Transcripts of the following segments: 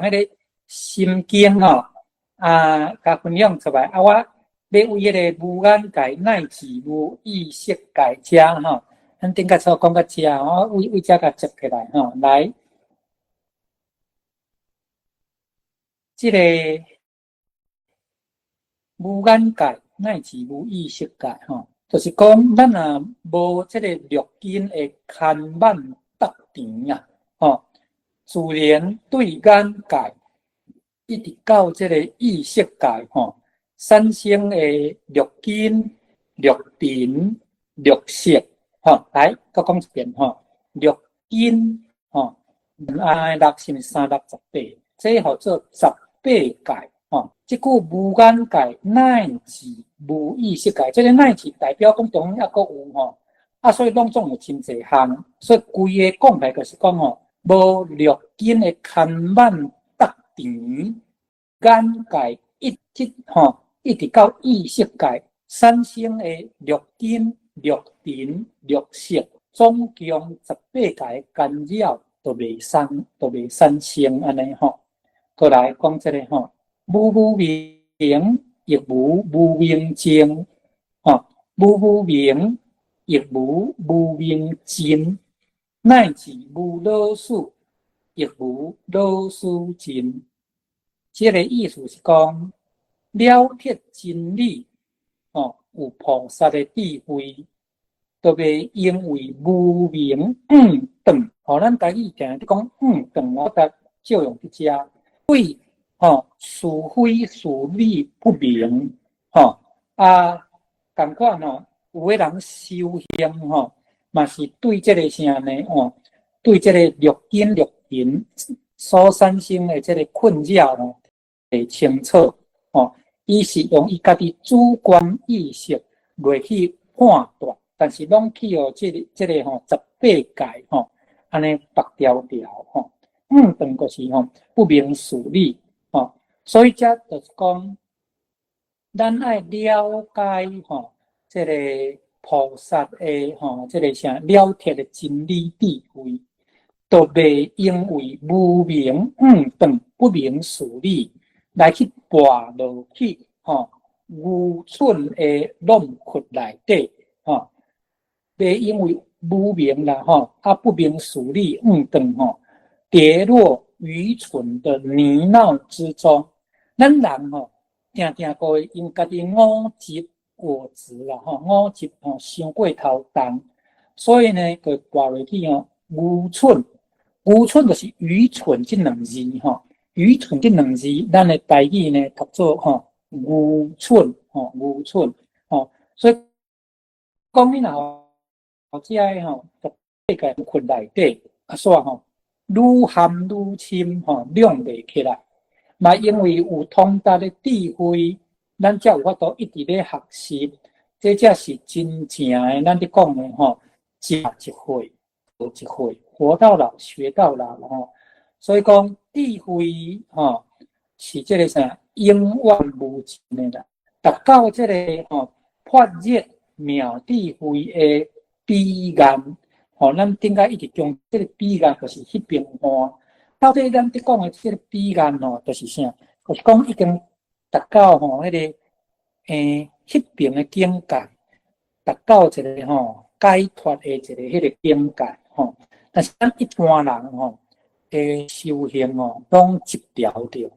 彼个心經吼，啊，共分享出來。啊，我欲為彼個無眼界乃至無意識界遮吼，咱頂個所講到遮，我為為遮共接起來吼，來，這個無眼界乃至無意識界吼，就是講咱若無這個六根的牽絆搭纏啊，吼，自然對眼界一直到這個意識界吼，產生的六根、六塵、六識，吼，來，閣講一遍吼，六根吼，啊，六是毋是三六十八？這號做十八界，吼，這句無眼界乃至無意識界，這個乃至代表講中間猶閣有吼，啊，所以攏總有真濟項，所以規个講來就是講吼，無六根的牽絆搭纏，眼界一直吼，一直到意識界產生的六根、六塵、六識，總共十八界干擾都袂生，都袂產生按呢吼。閣來講這个吼，無無明亦無無明靜，吼，無無明亦無無明盡，乃至無老死，亦無老死盡。這个意思是講，了徹真理，吼，有菩薩的智慧，都袂因為無明誤斷。吼，咱台語定定講誤斷，我得借用佇遮。對，吼，是非事理不明，吼，啊，仝款吼，有的人修行吼，嘛是對這个啥呢？吼，對這個六根六塵所產生的這個困擾吼，袂清楚，吼，伊是用伊家己主觀意識落去判斷，但是攏去予這个這个吼十八界吼，按呢縛牢牢吼。誤斷就是吼不明事理吼，所以這就是講，咱愛了解吼，這个菩薩的吼，這个啥了徹的真理智慧，都袂因為無明誤斷不明事理來去跋落去吼愚蠢的弄窟內底吼，袂因為無明啦吼，啊不明事理誤斷吼，跌落愚蠢的泥淖之中。咱人吼，定定閣會因家己我執我執啦吼，我執吼傷過頭重，所以呢，就跋落去吼愚蠢，愚蠢就是愚蠢這兩字吼，愚蠢這兩字，咱的台語呢讀做吼愚蠢吼，愚蠢吼，所以講你若吼，這个吼，十八界窟內底啊，煞吼愈陷愈深吼，兩袂起來。嘛，因為有通達的智慧，咱才有法度一直咧學習，這才是真正的。咱咧講的吼，食一歲，學一歲，活到老學到老吼。所以講智慧吼，是這个啥永遠無盡的啦。達到這個吼發熱妙智慧的彼岸，吼，咱頂下一直講這个彼岸就是彼邊岸。到底咱佇講的這个彼岸吼，就是啥？就是講已經達到吼彼个彼邊的境界，達到一个吼解脫的一个彼个境界吼。但是咱一般人吼的修行吼，攏執著著，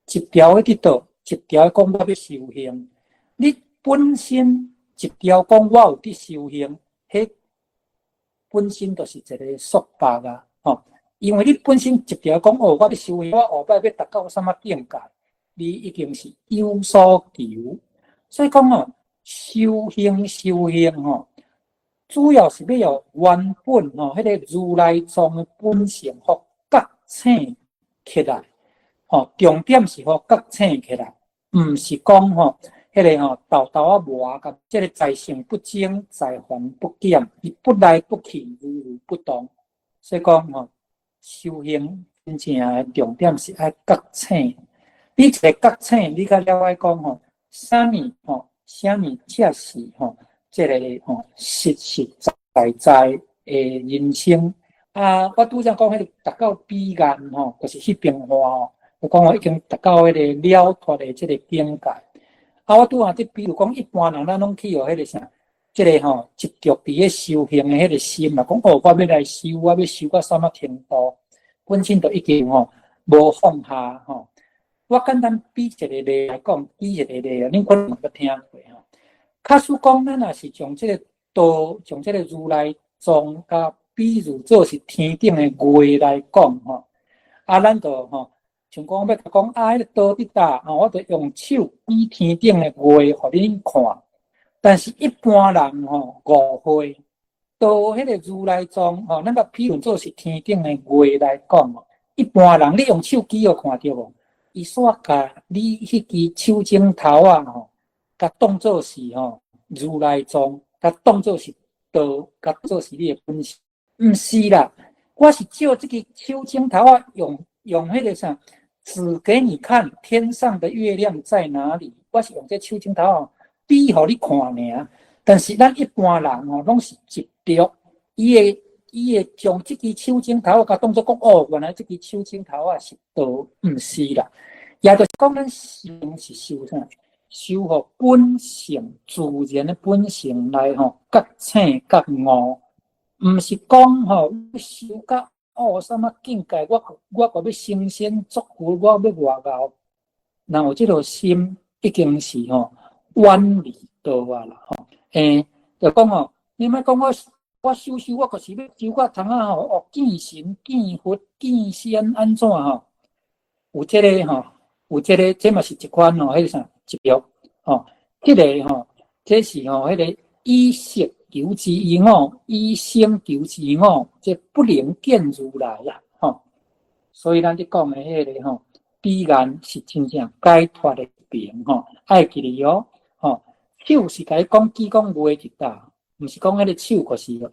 執著的佇佗，執著講我欲修行。你本身執著講我有佇修行，彼本身就是一个束縛啊，吼。因為你本身執著講哦，我欲修行，我後擺欲達到啥物境界，你已經是有所求。所以講哦，修行修行吼，主要是欲予原本吼，彼个如來藏的本性，予覺醒起來。吼，重點是予覺醒起來，毋是講吼，彼个吼沓沓仔磨共這个在聖不增，在凡不減，伊不來不去，如如不動。所以講吼，修行真正的重點是愛覺醒。你一个覺醒，你才了解講吼，啥物吼，啥物才是吼，這个吼實實在在的人生。啊，我拄才講彼个達到彼岸吼，就是彼邊岸吼。就講我已經達到彼个了脫的這个境界。啊，我拄仔佇比如講，一般人咱攏去予彼个啥，這个吼執著佇咧修行的彼个心啦，講哦，我欲來修，我欲修到啥物程度，本身就已經吼無放下吼。我簡單比一个例來講，比一個例啊，恁可能捌聽過吼。假使講咱若是將這个道，將這個如來藏共比喻做是天頂的月來講吼，啊，咱就吼，像講欲講啊，彼个道佇佗，吼，我就用手比天頂的月予恁看。但是，一般人吼誤會，道彼个如來藏吼，咱共比喻做是天頂的月來講，一般人你用手機有看著無？伊煞共你彼支手指頭仔吼，共當做是吼如來藏，共當做是道，共當做是你的本性，毋是啦。我是照這个手指頭仔用彼个啥，指給你看天上的月亮在哪裡。我是用這手指頭仔比予你看爾，但是咱一般人吼，攏是執著，伊會將這支手指頭仔共當做講哦，原來這支手指頭仔是道，毋是啦。也就是講，咱修是修啥？修予本性自然的本性來吼覺醒覺悟，毋是講吼修到哦啥物境界，我閣欲成仙作佛，我欲偌𠢕，若有這個心，已經是吼遠離道啊啦吼。就講吼，你莫講我修修，我就是欲修到通啊吼，哦見神見佛見仙按怎吼？有這个吼，有這个，這嘛是一款吼，彼个啥執著吼，彼个吼，這是吼，彼个以色求之於我，以聲求之於我，這不能見如來啦吼。所以咱佇講的彼个吼，彼岸是真正解脫的邊吼，愛記得哦吼。手是共你講指講月佇佗，毋是講彼个手，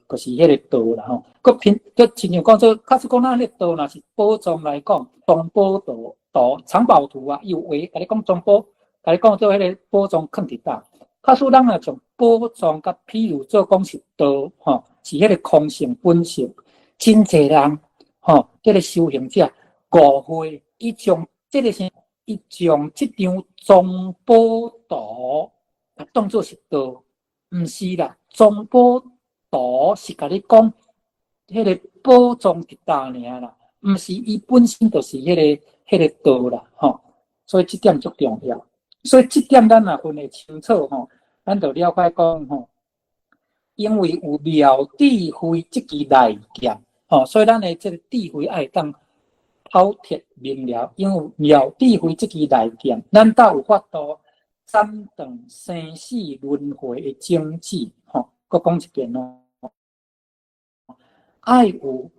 就是彼个道啦吼。閣偏，閣親像講做，假使講咱彼个道若是寶藏來講，藏寶圖圖藏寶圖啊，伊有畫共你講藏寶，共你講做彼个寶藏囥佇佗。假使咱若將寶藏共比喻做講是道吼，是彼个空性本性，真濟人吼，這个修行者誤會，伊將這个啥，伊將這張藏寶圖當做是道，毋是啦。藏寶圖是共你講，彼个寶藏佇佗爾啦，毋是伊本身就是彼个道啦，吼。所以這點足重要。所以這點咱若分會清楚吼，咱就了解講吼，因為有妙智慧這支利劍，吼，所以咱的這个智慧愛當透徹明了，因為妙智慧這支利劍，咱才有法度斬斷生死輪迴的種子，吼，閣講一遍哦，愛有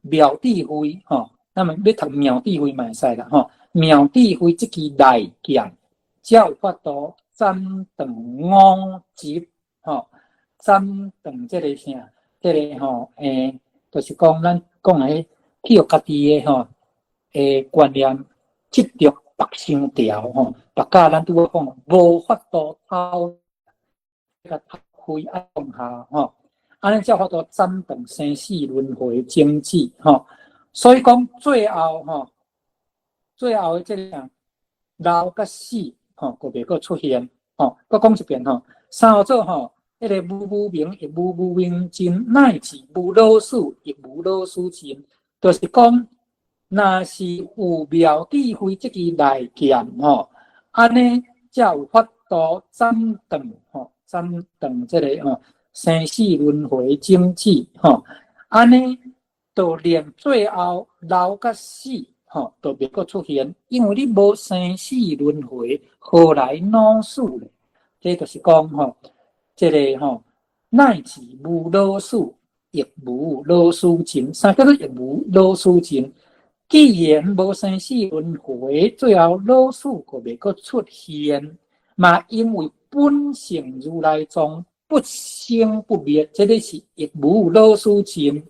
妙智慧，吼，咱們欲讀妙智慧嘛會使啦，吼，妙智慧這支利劍，才有法度斬斷五執，吼，斬斷這个啥，這个吼，就是講咱講的去予家己的吼，觀念執著縛傷牢吼，縛甲咱拄仔講無法度透共開愛放下吼，按呢才有法度斬斷生死輪迴種子吼。所以講最後吼，最後的這個老佮死吼，閣袂閣出現吼。閣講一遍吼，三號做吼，彼个無無明亦無無明盡，乃至無老死亦無老死盡，就是講，若是有妙智慧這支利劍吼，按呢才有法度斬斷吼，斬斷這个吼生死輪迴種子吼，按呢就連最後老佮死吼都袂閣出現，因為你無生死輪迴，何來老死咧？這就是講吼，這个吼乃至無老死，亦無老死盡。啥叫做亦無老死盡？既然無生死輪迴，最後老死閣袂閣出現，嘛因為本性如來藏不生不滅，這个是亦無老死盡，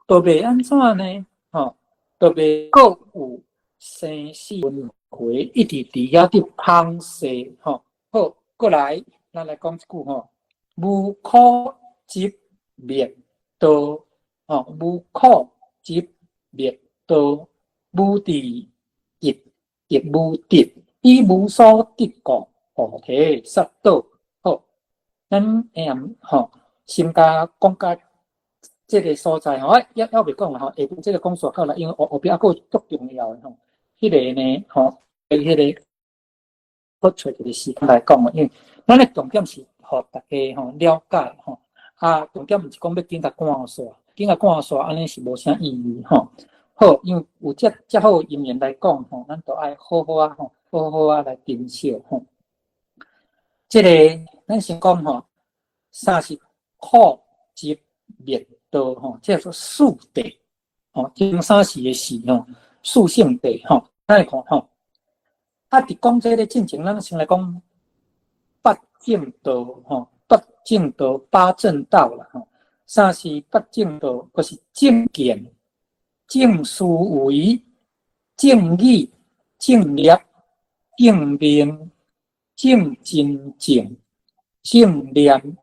都袂按怎呢？吼，都袂閣有生死輪迴，一直佇遐佇芳逝吼。好，過來，咱來講一句吼：無苦集滅道，吼，無苦集滅道，無佇亦無得，以無所得故，菩提薩埵。好，咱會吼，先共講到這个所在吼，猶未講啦吼，下邊這个講煞到啦，因為後壁猶閣有足重要的吼，彼个呢吼，彼个閣揣一个時間來講，因為咱的重點是予大家吼了解吼，啊，重點毋是講欲緊共趕煞，緊共趕煞按呢是無啥意義吼。好，因為有遮好因緣來講吼，咱都愛好好啊吼，好好啊來珍惜吼。這个咱先講吼，啥是苦集滅道吼？這叫做四諦吼，前三世的四吼，四聖諦吼，咱來看吼。啊，佇講這个進前，咱先來講八正道吼，八正道八正道啦吼。啥是八正道？就是正見、正思維、正語、正業、正命、正精進、正念、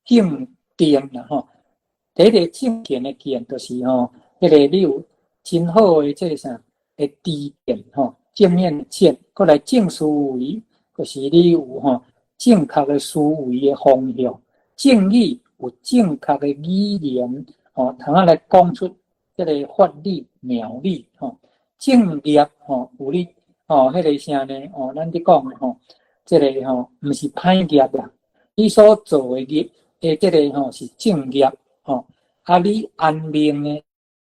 正定啦吼。第一个正見的見，就是吼，彼个你有真好的這个啥的知見吼，正面的見，閣來正思維，就是你有吼正確的思維的方向，正語有正確的語言吼，通仔來講出這个法理妙理吼，正業吼有你吼，彼个啥呢？哦，咱佇講的吼，這个吼毋是歹業啦，你所做的業的這个吼是正業吼，啊你安命的，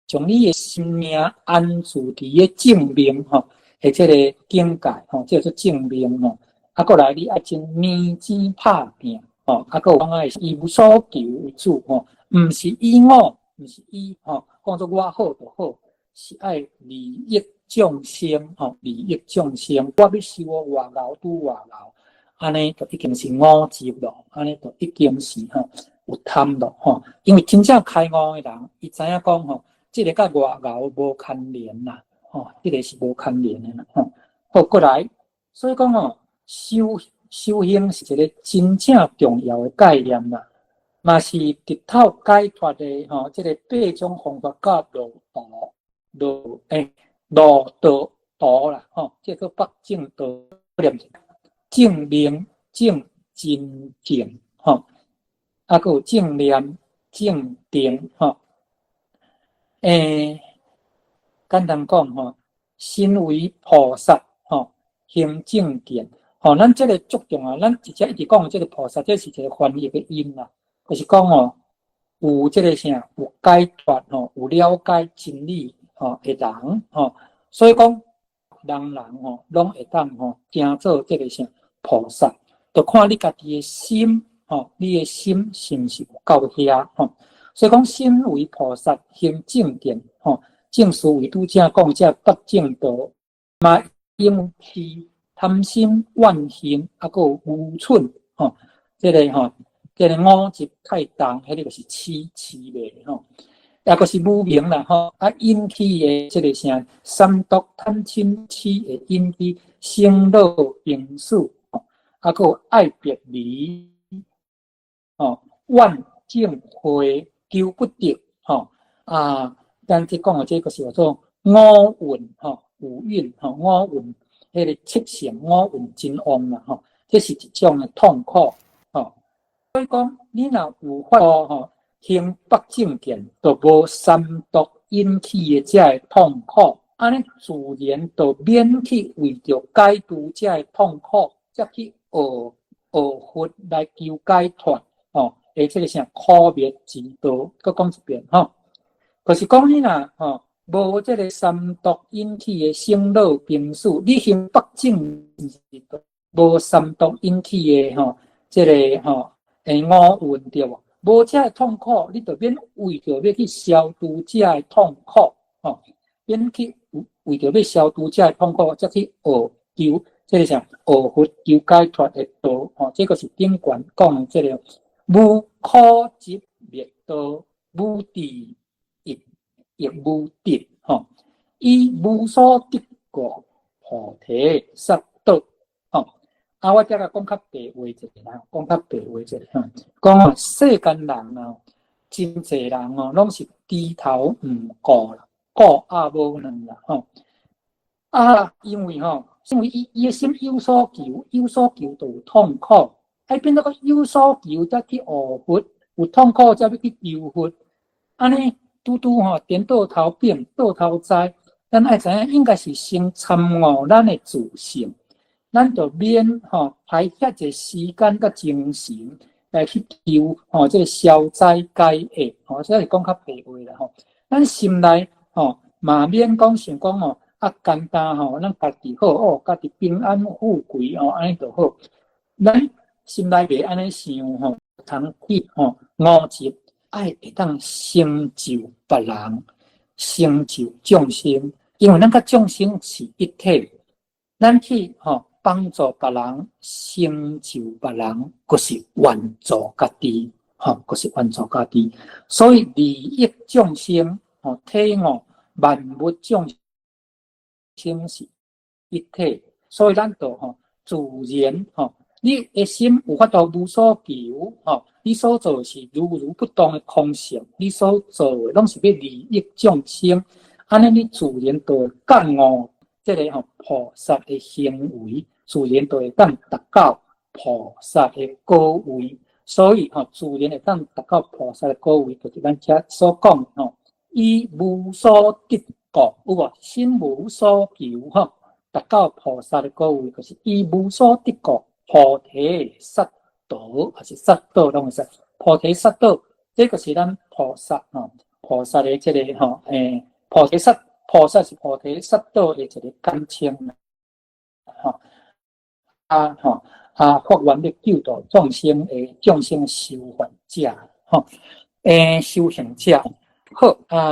將你的生命安住佇个正命吼，的這个境界吼，這叫做正命吼。啊，閣來你愛真認真拍拚吼，啊，閣有講愛以無所求為主吼，毋是以我，毋是以吼，講做我好就好，是愛利益眾生吼，利益眾生。我欲修偌𠢕拄偌𠢕，按呢就已經是我執咯，按呢就已經是吼有貪咯吼。因為真正開悟的人，伊知影講吼，這个佮偌𠢕無牽連啦，吼，這个是無牽連的啦，吼。好，過來，所以講吼，修行是一个真正重要的概念啦，嘛是直透解脫的吼，這个八種方法佮路道途啦，吼，這個八正道念正命、正精進，吼，啊，閣有正念、正定，吼。簡單講吼，身為菩薩，吼，行正見，吼，咱這个足重要，咱直接一直講這个菩薩，這是一个翻譯的音啦，就是講吼，有這个啥，有解脫吼，有了解真理吼的人吼，所以講，人人吼攏會當吼，成做這个啥菩薩，就看你家己的心吼，你的心是毋是有夠遐吼。所以講，身為菩薩行正見吼，正思維拄才講這八正道，嘛因為貪心怨恨，啊，閣有愚蠢吼，這个吼，這个我執太重，彼个就是痴痴迷吼，抑閣是無明啦吼，啊引起的這个啥三毒貪嗔痴會引起生老病死，吼，啊閣有愛別離，吼，怨憎會求不得，吼啊，咱這講的這个是叫做五蘊吼，五蘊吼，五蘊，彼个七相五蘊真旺啦吼，這是一種的痛苦吼。所以講，你若有法度吼，行八正見，就無三毒引起的這个痛苦，按呢自然就免去為著解除這个痛苦，才去學佛來求解脫吼。這个啥苦滅之道，閣講一遍吼，就是講你若吼無這个三毒引起的生老病死，你行八正道，無三毒引起的吼，這个吼五蘊對無？無這个痛苦，你就免為著欲去消除這个痛苦，吼，免去為著欲消除這个痛苦，才去學求這個啥學佛求解脫的道，吼，這個是頂懸講的這个。無苦集滅道，無智亦無得，吼，以無所得故，菩提薩埵，吼。啊，我遮個講較白話一下啦，講較白話一下，吼，講世間人啊，真濟人哦，攏是豬頭毋顧啦，顧鴨母卵啦，吼。啊，因為吼，因為伊伊的心有所求，有所求就有痛苦，愛變做閣有所求才去學佛，有痛苦才欲去求佛，按呢拄拄吼顛倒頭變倒頭知，咱愛知影應該是先參悟咱的自性，咱就免吼花遐濟時間佮精神來去求吼這个消災解厄，吼，這是講較白話啦吼。咱心內吼嘛免講想講吼，啊簡單吼，咱家己好哦，家己平安富貴哦，按呢就好。咱心內袂按呢想吼，通去吼五集愛會當成就別人，成就眾生，因為咱佮眾生是一體，咱去吼幫助別人，成就別人，閣是援助家己，吼，閣是援助家己。所以利益眾生，吼，體悟萬物眾生是一體，所以咱就吼自然吼，你的心有法度無所求，吼，你所做的是如如不動的空性，你所做的攏是欲利益眾生，按呢你自然就會覺悟這个吼菩薩的行為，自然就會當達到菩薩的果位。所以吼，自然會當達到菩薩的果位，就是咱遮所講的吼，以無所得故，有無？心無所求吼，達到菩薩的果位，就是以無所得故，菩提薩埵，還是薩埵攏會使。菩提薩埵，這個是咱菩薩吼，菩薩的這个吼，菩提薩，菩薩是菩提薩埵的一個簡稱，吼，啊吼，啊發願欲救度眾生的眾生修行者，吼，修行者，好啊。